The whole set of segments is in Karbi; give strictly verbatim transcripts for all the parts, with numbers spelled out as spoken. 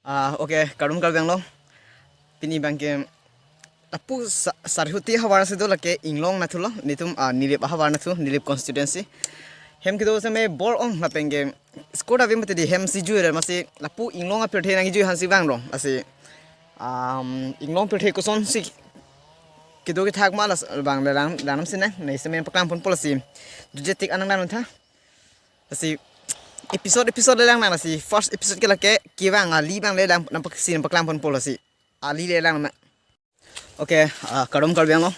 Ah, okay, kardom Karbi Anglong. Pini abangke lapu Sa-, Sarihuti ahavar si do, lake Inglong nathu lo, netum, ah, Nilip ahavar nathu, Nilip constituency. Hem kedo seme bor-ong lapen ke score ave mati di, hem si jui ra masi lapu Inglong apirthe nangkejui aphan si vang rong. Lasi, um, Inglong apirthe kosonsi kedo kethak ma, las abang le lang, lang nam sinang, ne seme paklang ponpo lasi. Juje tik anang lang tha. Lasi episode, episode le lang nang, lasi first episode ke lake kevang ali abang le lang, nangpaksi nangpaklang ponpo lasi. Ali le lang ma. Okay, ah, kardom Karbi Anglong.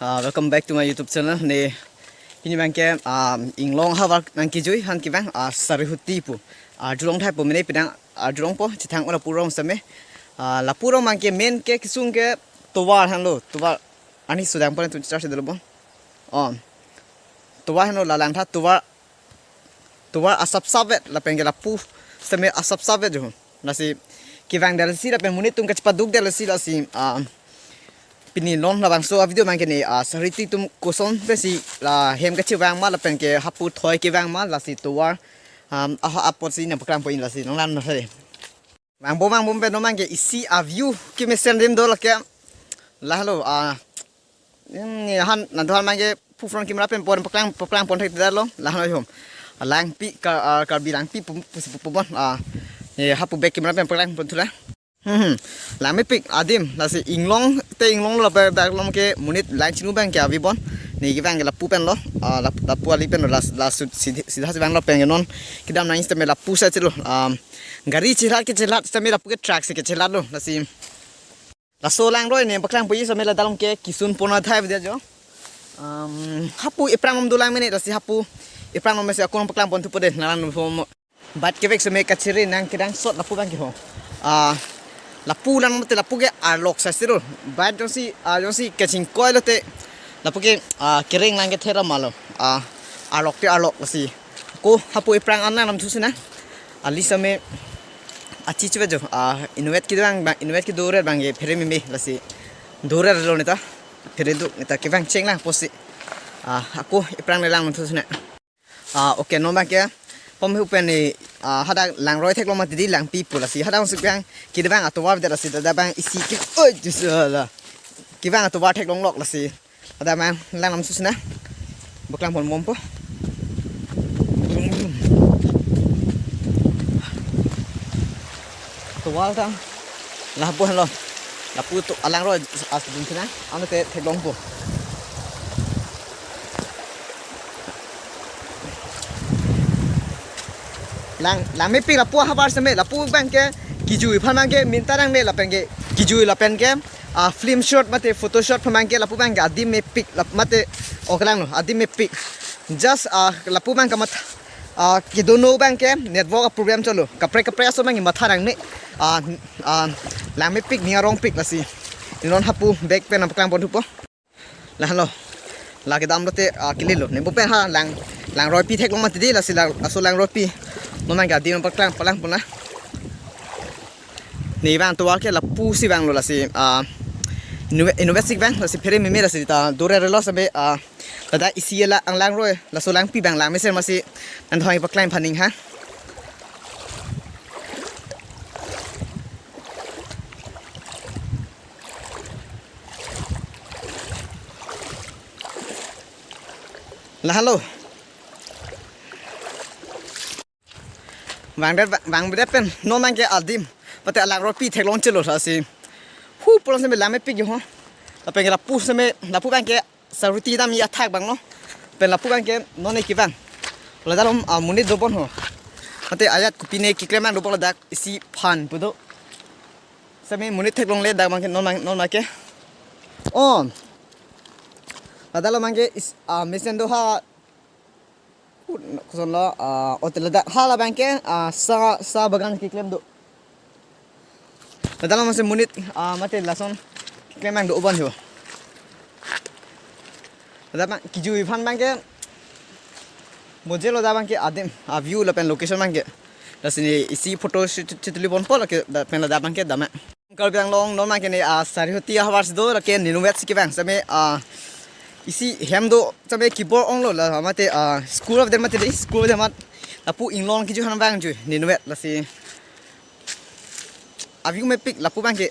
Ah, welcome back to my YouTube channel. Ne, pini abangke, ah, Inglong ahavar nangkejui aphan kevang, ah, Sarihuti pu. Ah, arjulong thai pu mene pidang, ah, arjulongpo, chethang ula pu rong seme. Ah, lapu rong abangke main ke kesung ke tovar henlo, tovar. Ani sudang pon tu charge dolo bo. Oh. Tovar henlo, la lang tha tovar, tovar asapsap vet, lapen ke lapu seme asapsap vet jo. Lasi kevang det lasi lapen monit atum kachepaduk det lasi, lasi, ah, pini non labangso avideo abangke ne, ah, Sarihuti atum koson pensi la hem kachevang ma lapen ke hapu thoi kevang ma, lasi tovar, um, aha apotsi nangpaklang pon lasi nanglang na hai. Vangbo vangbo pen non abangke isi a-view kemesen adim do lake. Lahelo, ah, hmm, ne han nangtuhan abangke pu front camera pen pon paklang, paklang pon thek dalo. Lahelo hom. Langpi ka, ah, Karbi Langpi pu, pu, pu, pu, pon. Ah, ne hapu back camera pen paklang pon thu la. Hmm, hmm. Lang mepik adim, lasi Inglong te Inglong lo, lapen dak lom ke monit lang chinu abangke avi bon. Ne kevang ke lapu pen lo, ah, lap-, lapu ali pen lo, las, las sut sidi-, sida si vang lo pen ke non kedam nang sitame lapu sa chelo. Um, gari chelat ke chelat sitame lapu ke truck si ke chelat lo. Lasi laso langroi ne paklang pon sitame ladak lom ke kisun pon athai video jo. Um, hapu ephrang lom dolang mene, lasi hapu ephrang lom si akung paklang pon thupo de, nanglang pon. Bat kevek seme kachere nang kedangsot lapu abangke ho. Ah, lapu lang mate lapu ke arlok sa siro. Bat jongsi, ah, jongsi kachingkoi lote lapu ke, ah, kereng lang ke thera malo. Ah, arlok te arlok lasi. Ko hapu ephrang an nang nam thu sina. Ali seme achi chuve jo. Ah, inutvet kedo abang, inutvet kedo ret abangke phere meme lasi. Do ret lo neta. Phere do neta kevang cheng lang pusi. Ah, ako ephrang le lang nam thu sina. Ah, okay, non abangke pom hu pen ne, ah, hadak langroi theklong mati di, Langpi pu lasi. Hadak si abang kevang atovar det lasi, ladak abang isi ke, oi, jus la. Kevang atovar theklong lok lasi. Ladak abang lang nam su sina. Paklang pon bompo. Tovar ta. Lapu henlo. Lapu to alangroi as dun sina. Ano te theklongpo. Lang, lang mepik lapu ahavar seme, lapu abangke kejui aphan abangke minta nang me lapen ke kejui lapen ke, ah, film shoot mate photo shoot aphan abangke lapu abangke adim mepik lap mate oklang lo, adim mepik. Just, ah, lapu abang kamat, ah, kedo no abangke network a-problem cholo. Kaprek kaprek aso abangke matha nang me, ah, ah, lang mepik ning arongpik lasi. Non hapu back pen nangpaklang pon thupo. Lahelo. La kedam lote, ah, kelelo. Ne bo pen ha lang, langroipi theklong mati di lasi la, laso langroipi. Non abangke adim paklang, paklang pon na. Ne vang tovar ke lapu si vang lo lasi, ah, inutvet, inutvet si vang lasi phere meme lasi ta do ret lo seme, ah, ladak isi la ang langroi, laso Langpi abang lang mesen masi nangtuhan paklang pon ning ha. Lahelo. Vang det, vang, vang det pen non abangke adim mate alangroipi theklong chelo lasi. Hu pulang seme lang mepik jo ho. Lapen ke lapu seme, lapu abangke Sarihuti dam athak abang lo. Pen lapu abangke non ne kevang. Ladak lom, ah, monit dobon ho. Mate ajat kopine keklem abang dobon ladak isi aphan pu do. Seme monit theklongle dak abangke non abang, non abangke. Oh. Ladak lom abangke is, ah, mesen do ha. Koson lo, ah, hotel ladak ha labangke, ah, sa, sa bagan keklem do. Ladak lo masi monit, ah, mate lason keklem abang do-o bon ho. Ladak abang kejui aphan abangke moje lo, ladak abangke adim, ah, view lapen location abangke. Lasi ne isi photo shoot, shoot li ponpo lake, lapen ladak abangke dam. Karbi Anglong non abangke ne, ah, Sarihuti ahavar si do lake ne inutvet si kevang seme, ah, isi hem do seme kebor-ong lo la mate, ah, school avedet mati di, school avedet mat lapu Inglong kejui aphan vangjuiji ne inutvet lasi. Avi mepik lapu abangke.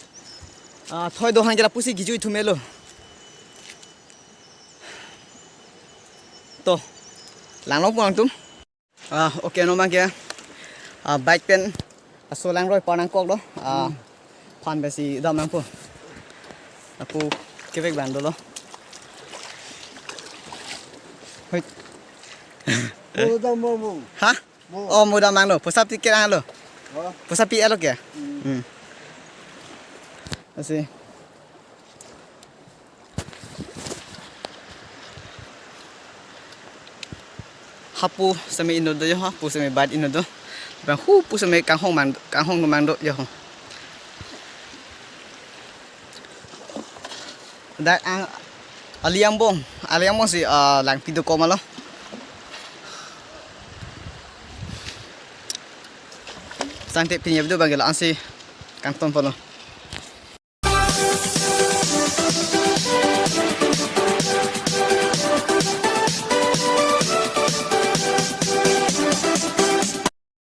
Ah, thoi do abangke lapusi kejui thu melo. To. Langlongpo nangtum. Ah, okay, non abangke. Ah, bike pen aso langroi par nangkok do. Ah, phan pensi dam nangpo. Lapu kevek abang dolo. Hoi. Mo dam mo mo. Ha? Mo. Oh, mo dam nanglo. Poisa pi ke nanglo. Oh. Poisa pi-etlo ke? Hmm. Hmm. Lasi. Hapu seme inut do jo, hapu seme bat inut do. Bang hu pu seme kanghon mang, kanghon mang do jo. Dak ang ali angbong, ali angbong si, ah, langpi do koma lo. Sangte pini abdo bang la-ansi kangton polo.